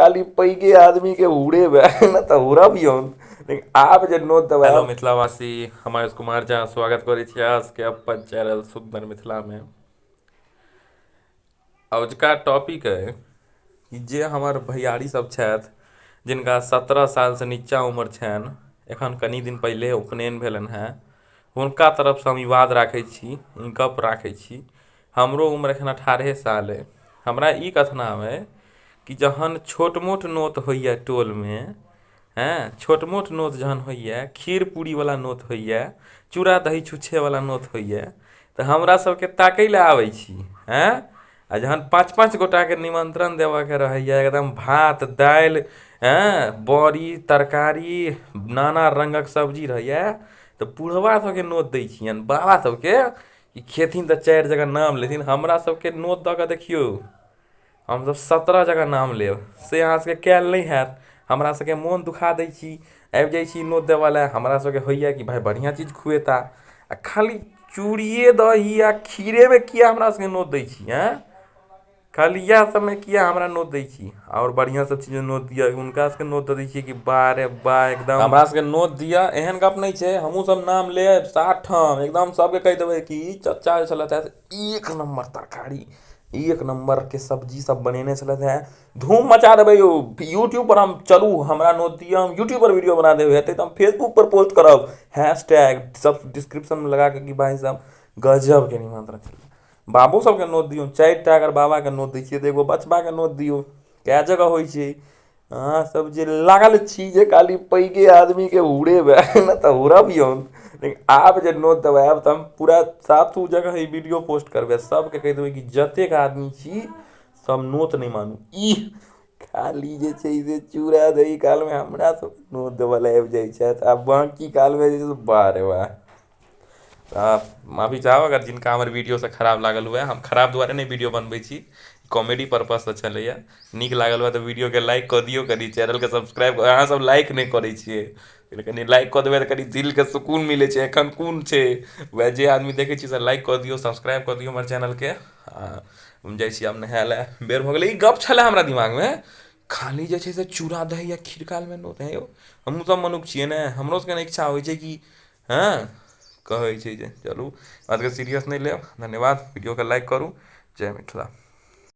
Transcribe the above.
खाली पैघे आदमी के हुरेबै ने तऽ हुरबियौन, लेकिन आब जे नोत देबै। हेलो मिथिलावासी, हम आयुष कुमार झा स्वागत करै छी अहाँ सबके अपन चैनल सुन्दर मिथिलामे। अजुका टॉपिक अइ कि जे हमर भैयारी सब छथि जिनका 17 सालसँ नीचाँ उम्र छनि, एखन कनि दिन पहिले उपनयन भेलनि हेँ, हुनका तरफसँ हम ई बात राखै छी, ई गप राखै छी। हमरो उम्र एखन 18 साल अइ। हमरा ई कथनाम अइ कि जहन छोट मोट नोत होइए टोलमे, हँ, छोट मोट नोत जहन होइए, खीर पूरीवला नोत होइए, चूड़ा दही छुच्छेवला नोत होइए, तऽ हमरा सबके ताकै लए आबै छी। हँ, आ जहन 5-5 गोटाके निमन्त्रण देबऽके रहैए, एकदम भात दालि, हँ, बड़ी तरकारी नाना रङ्गक सब्जी रहैए, तऽ बुढ़बा सबके नोत दै छियनि, बाबा सबके कि खेथिन तऽ 4 जगह नाम लेथिन। हमरा सबके नोत दऽ कऽ देखियौ, हमसब 17 जगह नाम लेब, से अहाँ सबके कयल नहि हैत। हमरा सबके मोन दुखा दै छी, आबि जाइ छी नोत देबऽ लए। हमरा सबके होइए कि भाय बढ़िआँ चीज खुएता, आ खाली चूड़िए दही आ खीरेमे किया हमरा सबके नोत दै छी? आँय, खाली इएह सबमे किया हमरा नोत दै छी? आओर बढ़िआँ सब चीजमे नोत दिअ। हुनका सबके नोत दऽ दै छियै कि वाह रे वाह, एकदम हमरा सबके नोत दिअ। एहन गप नहि छै, हमहूँ सब नाम लेब 7 ठाम, एकदम सबके कहि देबै कि ई चचा जे छलथि हे 1 नम्बर तरकारी, 1 नम्बरके सब्जी सब बनेने छलथि हेँ। धूम मचा देबै यौ यूट्यूब पर। हम चलू, हमरा नोत दिअ, हम यूट्यूब पर वीडियो बना देबै, हेतै तऽ हम फेसबुक पर पोस्ट करब, हैशटैग सब डिस्क्रिप्शनमे लगा कऽ कि भाइ साहब गजबके निमन्त्रण छलै। बाबो सबके नोत दियौ, 4 टा अगर बाबाके नोत दै छियै तऽ एगो बचबाके नोत दियौ। कए जगह होइ छै। अहाँ सब जे लागल छी जे खाली पैघे आदमीके हुरेबै ने तऽ हुरबियौन, लेकिन आब जे नोत देबै आब तऽ हम पूरा 7 जगह ई वीडियो पोस्ट करबै, सबके कहि देबै कि जतेक आदमी छी सब नोत नहि मानू। ई खाली जे छै से चूड़ा दही कालमे हमरा सब नोत देबऽ लए आबि जाइ छथि, आ बाँकी कालमे जे छै से वाह रे वाह। तऽ माफी चाहब अगर जिनका हमर वीडियोसँ खराब लागल हुए। हम खराब दुआरे नहि वीडियो बनबै छी, कॉमेडी पर्पससँ छलैए। नीक लागल हुए तऽ वीडियोके लाइक कऽ दियौ, कनि चैनलके सब्सक्राइब। अहाँ सब लाइक नहि करै छियै, कनि लाइक कऽ देबै तऽ कनि दिलके सुकून मिलै छै। एखन कोन छै, वएह जे आदमी देखै छी से लाइक कऽ दियौ, सब्सक्राइब कऽ दियौ हमर चैनलके। आ हम जाइ छी आब नहाय लए, बेर भऽ गेलै। ई गप छलै हमरा दिमागमे, खाली जे छै से चूड़ा दही या खीर कालमे नोत। हे यौ, हमहूँ सब मनुख छियै ने, हमरो सबके ने इच्छा होइ छै कि हँ कहै छै जे चलू बातके सीरियस नहि लेब। धन्यवाद, वीडियोके लाइक करू। जय मिथिला।